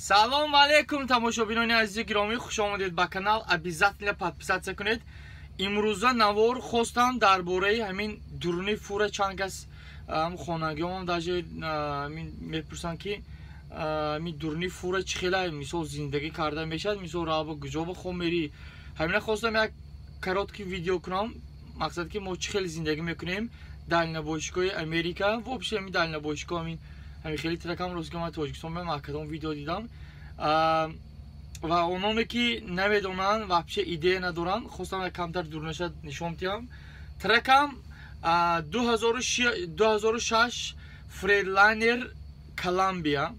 Салом алейкум, тамошобинони азизи гиромӣ, хуш омадед ба канал. Обязательно подписаться кунед. Имрӯза навор хостам дар бораи ҳамин дуруни фура. Чанд кас хонагиҳоам даже мепурсанд, ки ҳамин дуруни фура чӣ хела, мисол, зиндагӣ карда мешавад, мисол, раба куҷо ба хоб мерӣ. Ҳамина хостам як короткий видео кунам, мақсад ки мо чӣ хел зиндагӣ мекунем дальнобойщикои Америка. Вообще ҳамин дальнобойщико ҳамин хеле тракам. Рости ман Тоҷикистон меам, кадом видео дидам ва ононе ки намедонанд, вообще идея надоранд, хостам як камтар дурнаша нишон диҳам. Тракам 2006 Фрейлайнер Коламбия,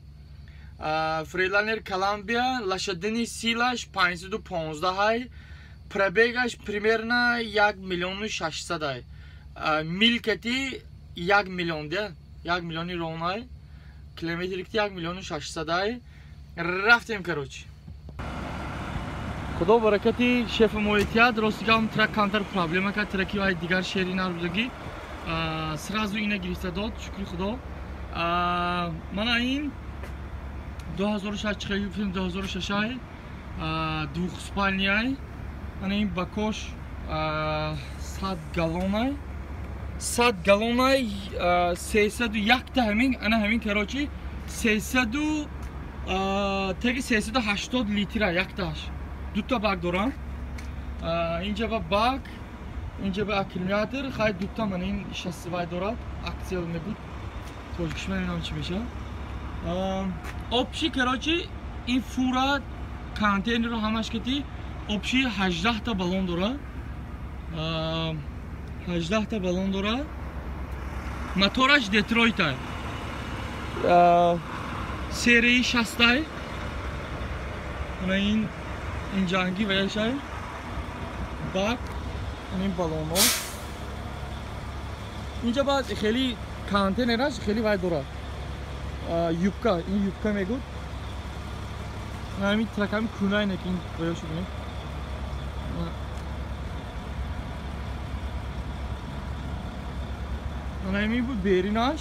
Фрейлайнер Коламбия, лошадиный силаш 515 ай, пробегаш примерно 1 миллиону 600 ай, милкати 1 миллион, де 1 миллиони ронай, километрикти 1 миллиону 600 ай. Рафтем, короче. Худо баракати шефи моитият. Рости гап, трак камтар проблема кард, траки вай дигар шери нарбудагӣ, сразу ина гирифта дод, шукри Худо. Мана ин 2006, чихел гуфтем, 2006 ай, двухспальный ай. Ана ин бакош 100 галлонай, 100 галлонай, 301-та ҳамин, ана ҳамин, короче, 300 теги 380 литра яктааш. Дута бак дорам, инҷа ба бак, инҷа ба аккумулятор. Хай, дута мана ин шассивай дорад, аксел мегӯд тоҷикиш, намедонам чӣ меша. Общий, короче, ин фура контейнерро ҳамаш кати общий 18-та баллон дорад, 18-та баллон дорад. Мотораш Детройта, серияи 60-ай. Ана ин ҷангӣ ваяшай бак, ин баллонҳо инҷа. Баъд хеле контейнераш хеле вай дорад, юбка, ин юбка мегӯд. Ҳамин траками кунайне ки ин ваяшо бинед. Ана ҳамин буд беринаш.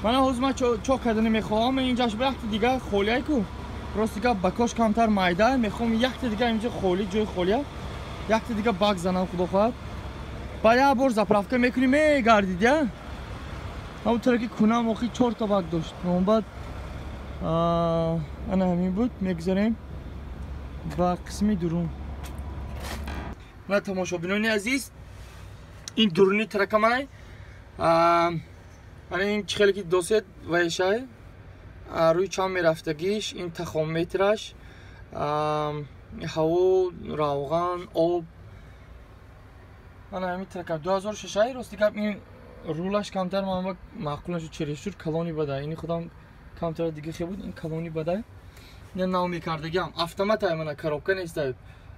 Мана ҳозир ман чо кардани мехоҳам, инҷаш ба якта дига холиай ку. Рости гап, бакош камтар майда, мехоҳам якта дига инҷа холи, ҷои холия, якта дига бак занам, худо хоҳад. Ба як бор заправка мекунем, мегардид я. Ҳамон тараки кунам охи чорта бак дошт. Баъд ана ҳамин буд, мегузарем ба қисми дурун. Мана, тамошобинони азиз, ин дуруни тракамай. Ана ин чӣ хеле ки досед ваешай, рӯи чанд мерафтагиш, ин тахометраш, ҳаво, равған, об. Ана ҳамин тракам 2006. Рости гап, ин рулаш камтар ман маъқул нашуд, чересчур калони бадай. Ини худам камтар дига хе буд, ин калони бадай. Ина нав мекардагиам, автоматай, мана коробка нестай,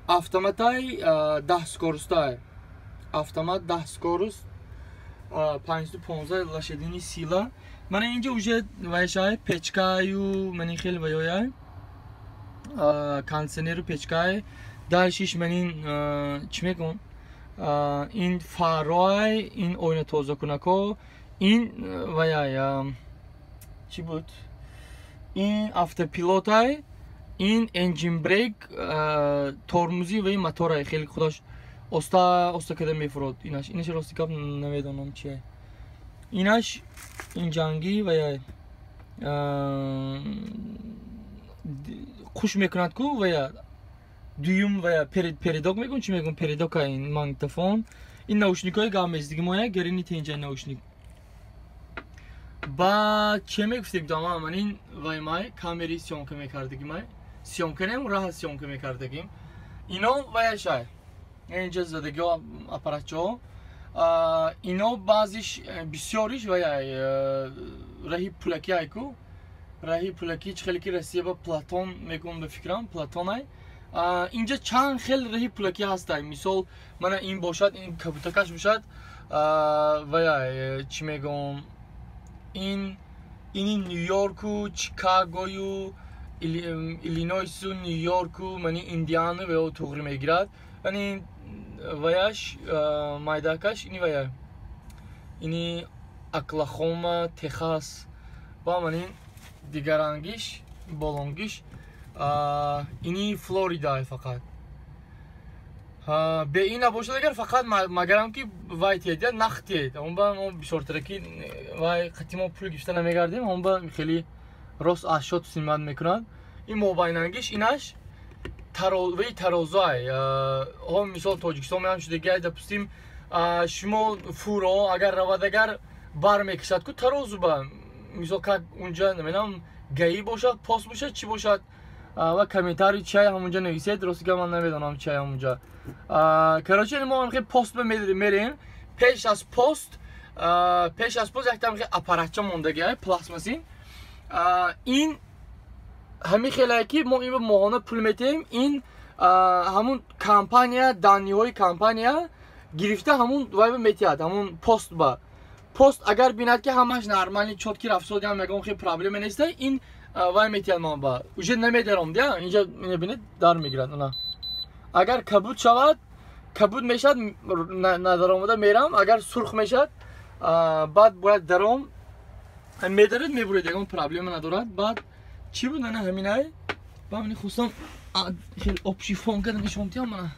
автоматай, 10 скоростай, автомат, 10 скорост, 515 лошадиный сила. Мана инҷа уже вайшай, печкаю, мани хел ваёяй, кондиционеру, печкай. Дальшиш манин чӣ мегӯм, ин фарой, ин оина тозакунако, ин ваяй чӣ буд, ин автопилотай, ин engine brake, тормози ва ин моторай, хеле худаш оста оста када мефурод. Инаш рости гап намедонам чие. Инаш ин ҷангӣ ваяй хуш мекунад ку, вая дуюм, вая передок мегӯм, чӣ мегӯм, передока. Ин магнитофон, ин наушникҳои гавмездиги моя, герини тенҷа наушник. Ба че мегуфтем, дама, ман ин ваймай камери съёмка мекардагимай, съёмка нем, раҳа съёмка мекардагим. Ино ваяшай, инҷа задагиҳо, аппаратчаҳо. Ино баъзиш, бисёриш ваяй раҳи пулакӣ айку, раҳи пулакӣ, чӣ хеле ки Россия ба Платон мегӯм, ба фикрам Платонай. Инҷа чанд хел раҳи пулакӣ ҳастай. Мисол, мана ин бошад, ин кабутакаш бошад, ваяй чӣ мегӯм, ин ини Нью-Йорку, Чикагою, Иллинойсу, Нью-Йорку, мани Индиану ваё туғри мегирад. Ани ваяш майдакаш, ини вая ини Оклахома, Техас. Ба мани дигарангиш. Болонгиш ини Флорида фақат. Бе ин набошад агар фақат магарам ки вай тиед, нах тиед. Он ба мо бисёртараки вай қати мо пул гирифта намегардем, он ба хеле рост ашёт снимать мекунад. Ин мобайнангиш инаш вай тарозай. Ҳо мисол Тоҷикистон меам шудагиай, допустим, шумо фуро агар равад агар бар мекашад ку тарозу ба мисол как унҷа намедонам гаи бошад, пост бошад, чӣ бошад ва комментарий чай ҳамунҷа нависед. Рости гап ман намедонам чай ҳамунҷа. Короче, мо ҳам пост ба мерем. Пеш аз пост якта ҳам аппаратча мондагиай, пластмассин. Ин ҳамин хелае ки мо ин моҳона пул метиҳем, ин ҳамун компания данныеҳои компания гирифта ҳамун вай метиҳад, ҳамун пост ба. Пост агар бинад ки ҳамаш нормальный, чёткий рафтодиам, ягон хел проблема неста, ин вай метиҳад ман ба. Уже намедаром, дия, инҷа бинед дар мегирад. Ана. Агар кабуд шавад, кабуд мешавад, надаромада мерам, агар сурх мешавад, баъд бояд даром, медаред, мебуред, ягон проблема надорад. Баъд чӣ буд, ана ҳаминай. Ба мани хостам хеле общий фон карда нишон диҳам. Мана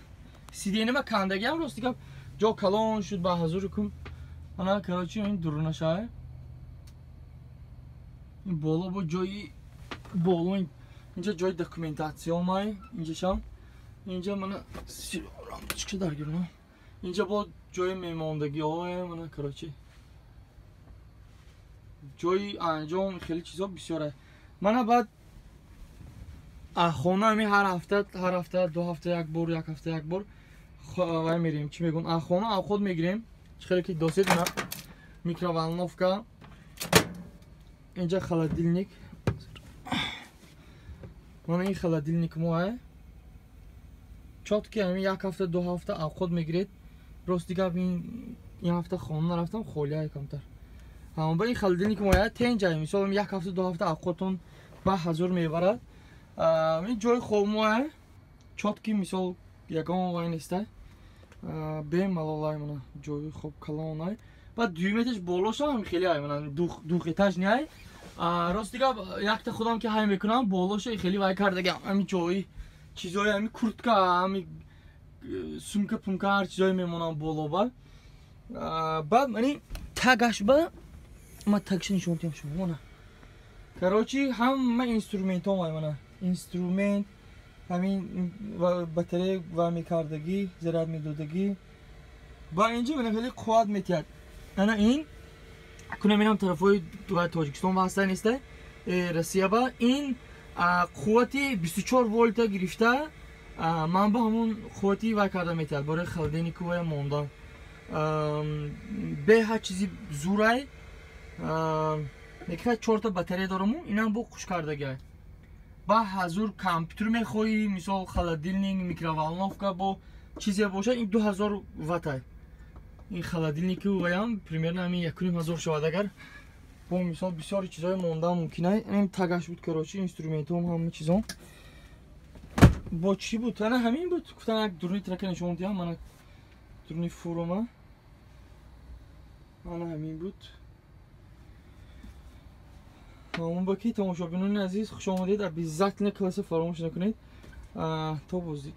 сиденьема кандагиам, рости гап ҷо калон шуд ба ҳазурикум. Ана, короче, ин дурунашай. Ин боло бо ҷои боло, инҷа ҷои документатсиомай, инҷашам. Инҷа мана лампочка даргирам. Инҷа бо ҷои мемондагиҳое, мана, короче. Ҷои анҷом хеле чизо бисёре. Мана баъд хона ҳами ҳар ҳафта, 2 ҳафта як бор, як ҳафта як бор вай мерем, чӣ мегӯм, хона авқот мегирем. Чӣ хеле ки досед, на микроволновка, инҷа холодильник. Мана ин холодильник моа чёткий, ҳамин як ҳафта, 2 ҳафта авқот мегиред. Рости гап, ин ҳафта хона нарафтам, холия камтар. Ба ин холодильник моя тенҷа, мисол, як ҳафта, 2 ҳафта авқотон ба ҳазур мебарад. Ин ҷои хоб моя чёткий, мисол, ягон вай неста, бемалолай. Мана ҷои хоб калонай. Баъд дуюм этаж болошам хеле ай, мана двухэтажный ай. Рости гап, якта худам ки ҳай мекунам, болоша хеле вай кардагам, ҳами ҷои чизои, ҳами куртка, ҳами сумка пумка, ҳар чизое мемонам боло ба. Баъд мани тагаш ба ма тагша нишон диҳам шумо. Мана, короче, ҳама инструментҳо, мана инструмент, ҳамин батарея ва мекардагӣ, заряд медодагӣ. Ба инҷа мана хеле қувват метиҳад. Ана ин кунам инам тарафҳои Тоҷикистон ва ҳаста неста, Россия ба ин қуввати 24 волта гирифта, ман ба ҳамун қуввати вай карда метиҳад барои холодильнику вая мондан. Беҳад чизи зурай. Некха чорта батарея дораму, инам бо хуш кардагиай. Ба ҳазур компютер мехоҳӣ, мисол, холодильник, микроволновка, бо чизе бошад, ин 2000 ваттай. Ин холодильнику ваям примерно ҳамин 1500 шавад агар бо мисол бисёри чизҳои мондан мумкин ай. Ин тагаш буд, короче, инструментҳом, ҳама чизом. Бо чӣ буд? Ана ҳамин буд. Гуфтан як дуруни трака нишон диҳам. Мана дуруни фурома. Ана ҳамин буд. Ҳамон ба ки тамошобинони азиз, хуш омадед. Обязательно класса фаромӯш накунед. То боздид.